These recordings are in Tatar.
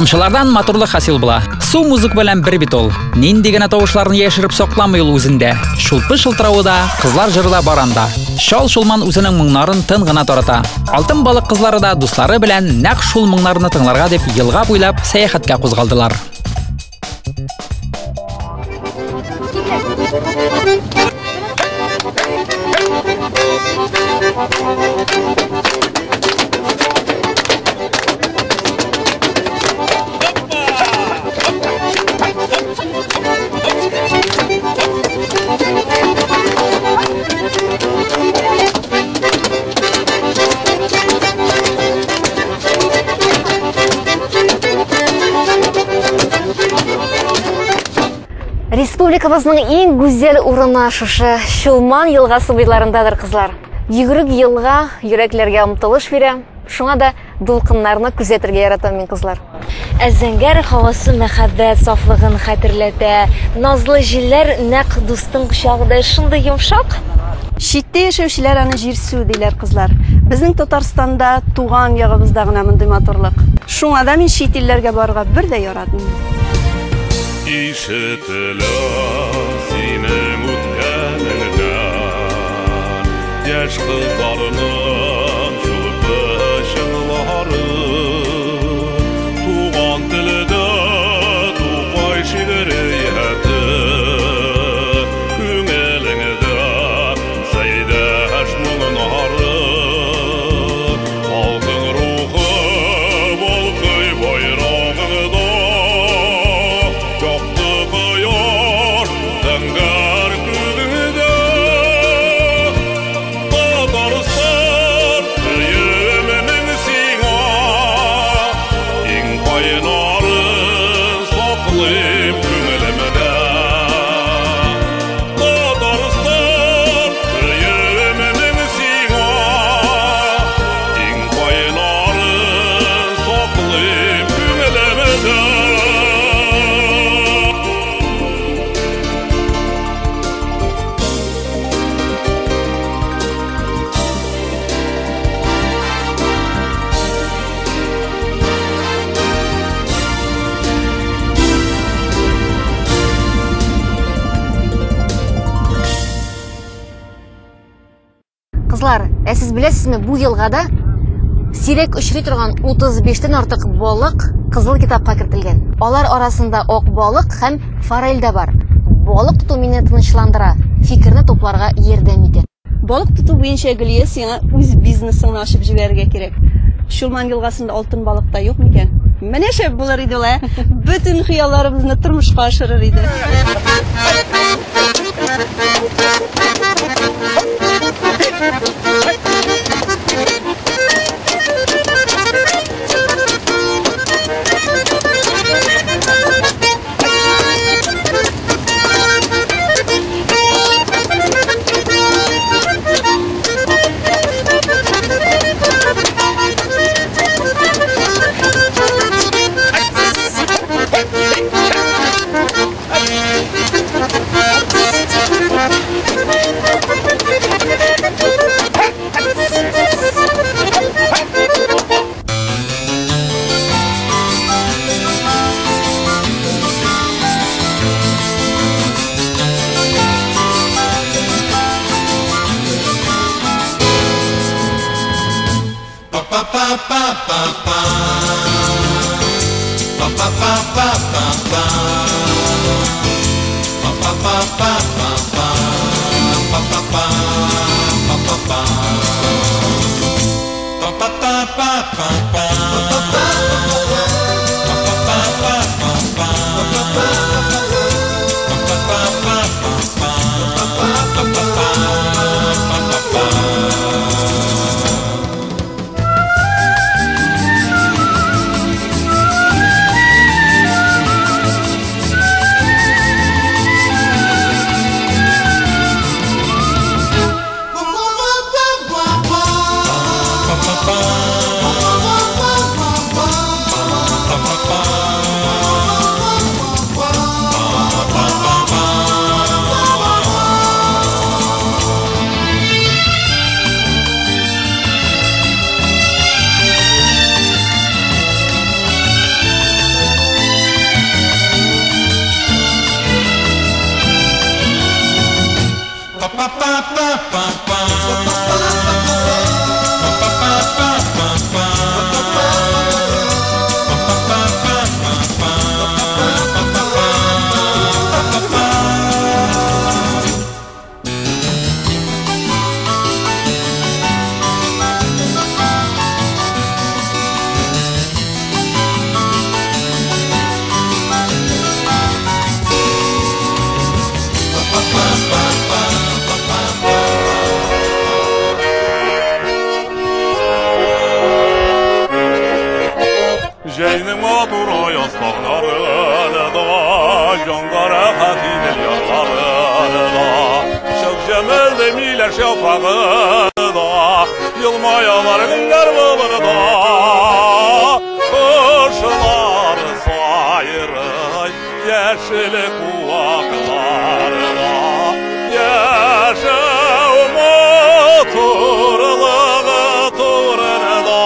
Тамчылардан матурлык хасил була. Су музыка белән бер бит ул. Нинди генә тавышларны яшереп сакламый ул үзендә. Чулпы шылтыравы да, кызлар җыры да бар анда. Чал Чулман үзенең моңнарын тын гына тарата. Алтын балык кызлары да дуслары белән нәкъ шул моңнарны тыңларга дип елга буйлап сәяхәткә кузгалдылар. Республикабызның иң гүзәл урыны шушы Чулман елгасы буйларындадыр, кызлар. Йөгерек елга йөрәкләргә омтылыш бирә. Шуңа да дулкыннарны күзәтергә яратам мин, кызлар. Ә зәңгәр һавасы мәхәббәт сафлыгын хәтерләтә. Назлы җилләр нәкъ дустың кочагыдай шундый йомшак. Читтә яшәүчеләр аны җирсү диләр, кызлар. Безнең Татарстанда, туган ягыбызда гына мондый матурлык. Шуңа да мин чит илләргә барырга бер дә яратмыйм. Ишетелә синең үткәнеңдә яшь кызларның чулпы чыңлары, туган телдә Тукай шигърияте, күңелеңдә Сәйдәш моңнары, халкың рухы балкый байрагыңда, якты кояш зәңгәр күгеңдә. Татарстан, сөюемнең сиңа, иң кайнарын саклыйм күңелемдә. Татарстан, сөюемнең сиңа, иң кайнарын саклыйм күңелемдә. Кызлар, ә сез беләсезме, бу елгада сирәк очрый торган 35-тән артык балык Кызыл китапка кертелгән. Алар арасында ак балык һәм форель дә бар. Балык тоту мине тынычландыра, фикерне тупларга ярдәм итә. Балык тоту буенча, Гөлия, сиңа үз бизнесыңны ачып җибәрергә кирәк. Чулман елгасында алтын балык та юк микән? Менә шәп булыр иде ул, ә? Бөтен хыялларыбызны тормышка ашырыр иде. Җәйнең матур аяз таңнарында, Җанга рәхәт Идел ярларында, Чык җемелде миләш яфрагында, Елмаялар гөлләр болында. Кошлар сайрый яшел куакларда, Яшәү матурлыгы турында.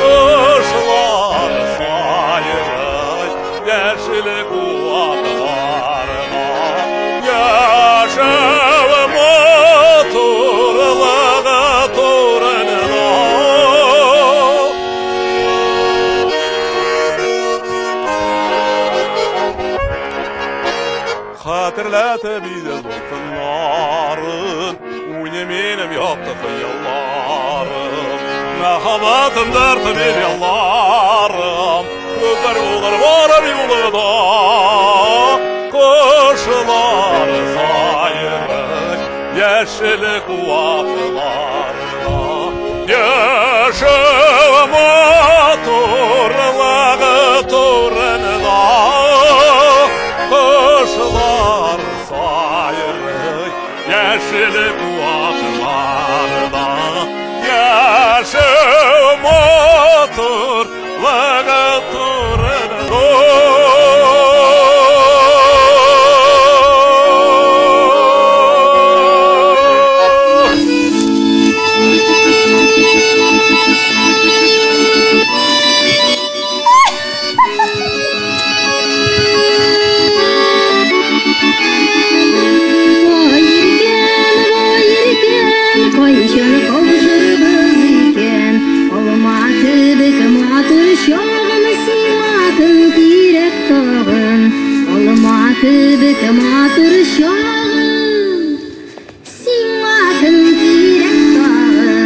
Кошлар сайрый яшел куакларда, Яшәү матурлыгы турында. Хәтерләтеп Идел дулкыннарын, Уйный минем якты хыялларым. Мәхәббәтем, дәртем, ялларым, Күпләр булыр барыр юлыда. Кошлар сайрый яшел куакларда, Яшәү матурлыгы турында. Кошлар сайрый яшел куакларда, Яшәү матурлыгы турында. Вай иркәм, вай иркәм, кайчан кавышырбыз икән? Алма кебек матур чагым, сиңа кем кирәк тагын? Алма кебек матур чагым, сиңа кем кирәк тагын?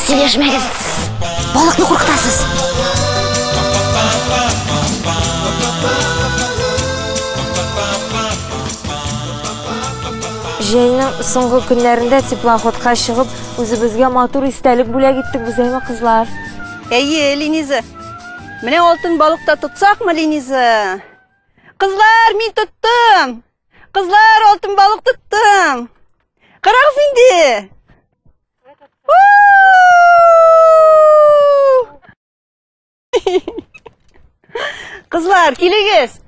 Сөйләшмәгез. Балыкны куркытасыз. Җәйнең соңгы көннәрендә теплоходка чыгып, үзебезгә матур истәлек бүләк иттек без, әйме, кызлар? Әйе, Лениза. Менә алтын балык та тотсакмы, Лениза? Кызлар, мин тоттым! Кызлар, алтын балык тоттым! Карагыз инде! Кызлар, килегез!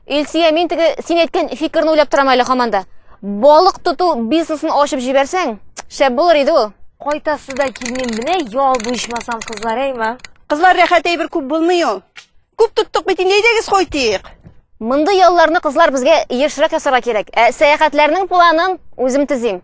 Илсөя, мин теге син әйткән фикерне уйлап торам әле һаман да. Балык тоту бизнесын ачып җибәрсәң, шәп булыр иде ул. Кайтасы да килмим, менә ял бу ичмасам, кызлар, әйме? Кызлар, рәхәт әйбер күп булмый ул. Күп тоттык бит инде, әйдәгез кайтыйк. Мондый ялларны кызлар безгә ешрак ясарга кирәк. Ә сәяхәтләрнең планын үзем төзим.